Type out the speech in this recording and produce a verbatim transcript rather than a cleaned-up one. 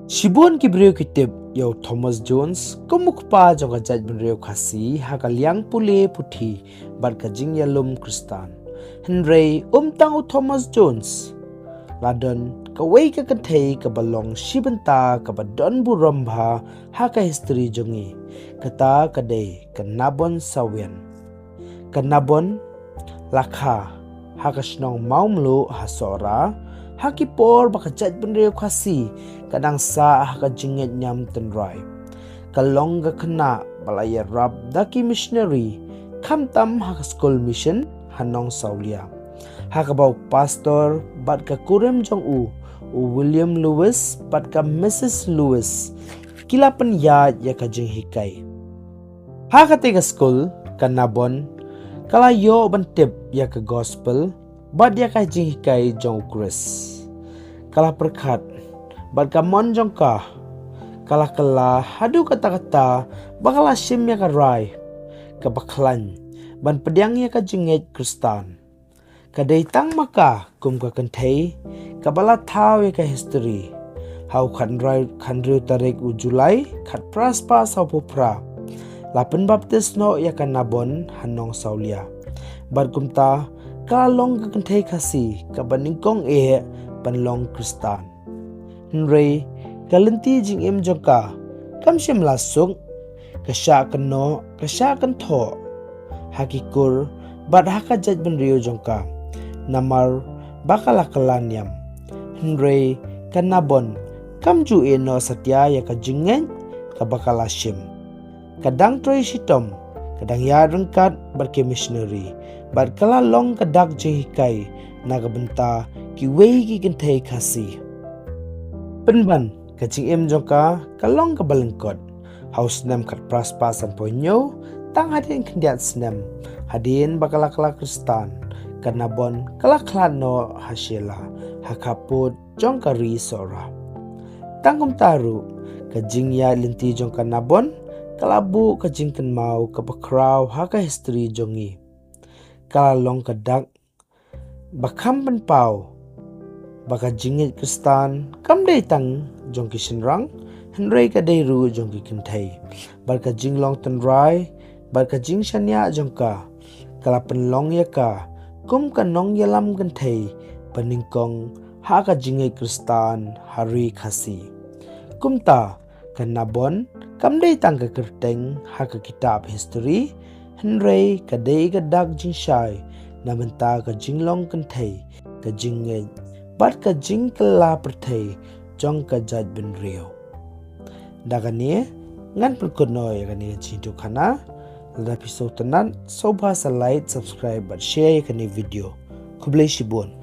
Shibun ki briew ki tip ïa u Thomas Jones kum u kpa jong ka jaitbynriew Khasi ha ka liang pule puthi bad ka jingïalum Khristan. Hynrei ym tang u Thomas Jones, la don kawei ka kynthei kaba long shi bynta kaba don burom bha ha ka history jong ngi. Kata ka dei ka Nabon Sawian. Ka Nabon la kha ha ka shnong Mawmluh ha Sohra ha ki por ba ka jaitbynriew Khasi ka dang sah ha ka jingngeit niam tynrai. Ka long ka khynnah ba la ïarap da ki missionary, khamtam ha ka skul mission ha Nongsawlia, ha kaba u pastor bad ka kurim jong u, u William Lewis bad ka Missus Lewis, ki la pynïaid ïa ka jinghikai. Ha katei ka skul, ka Nabon ka la ïoh ban tip ïa ka gospel bad ïa ka jinghikai jong u Khrist. Ka la pyrkhat bad ka mon jong ka ka la kylla haduh katta katta ba ka la shim ïa ka rai kaba khlaiñ ban pdiang ïa ka jingngeit Khristan. Ka dei tang ma ka kum ka kynthei kaba la thaw ïa ka history. Ha u khathynriew, khathynriew tarik u July khatphra spah sawphew phra, la pynbaptis noh ïa ka Nabon ha Nongsawlia. Bad kumta ka la long ka kynthei Khasi kaba nyngkong eh ban long Khristan. Hynrei ka lynti jingim jong ka kam shym la suk. Ka shah kynnoh, ka shah kynthoh ha ki kur bad ha ka jaitbynriew jong ka, namar ba ka la kylla niam. Hynrei ka Nabon kam ju ïehnoh satia ïa ka jingngeit kaba ka la shim. Ka dang trei shitom, ka dang ïaid ryngkat bad ki missionary bad ka la long ka dak jinghikai na ka bynta kiwei ki kynthei Khasi. Pynban ka jingim jong ka ka long kaba lyngkot. Ha u snem khatphra spah sanphew hynñiew, tang hadien khyndiat snem hadien ba ka la kylla Khristan, ka Nabon ka la khlad noh ha Shella, ha khappud jong ka ri Sohra. Tang kumta ruh, ka jingïaid lynti jong ka Nabon ka la buh ka jingkynmaw kaba khraw ha ka history jong ngi. Ka la long ka dak ba kham pynpaw ba ka jingngeit Khristan kam dei tang jong ki shynrang, hynrei ka dei ruh jong ki kynthei. Bad ka jinglong tynrai bad ka jingshaniah jong ka ka la pynlong ïa ka kum ka nongïalam kynthei ba nyngkong ha ka jingngeit Khristan ha ri Khasi. Kumta, ka Nabon kam dei tang ka kyrteng ha ka kitab history, hynrei ka dei ka dak jingshai na bynta ka jinglong kynthei, ka jingngeit bad ka jingkylla pyrthei jong ka jaitbynriew. Da kane ngan pynkut noh ïa kane ka jingïathuhkhana. Lada phi sngewtynnat, sngewbha sa like, subscribe bad share ïa kane ka video. Khublei shibun.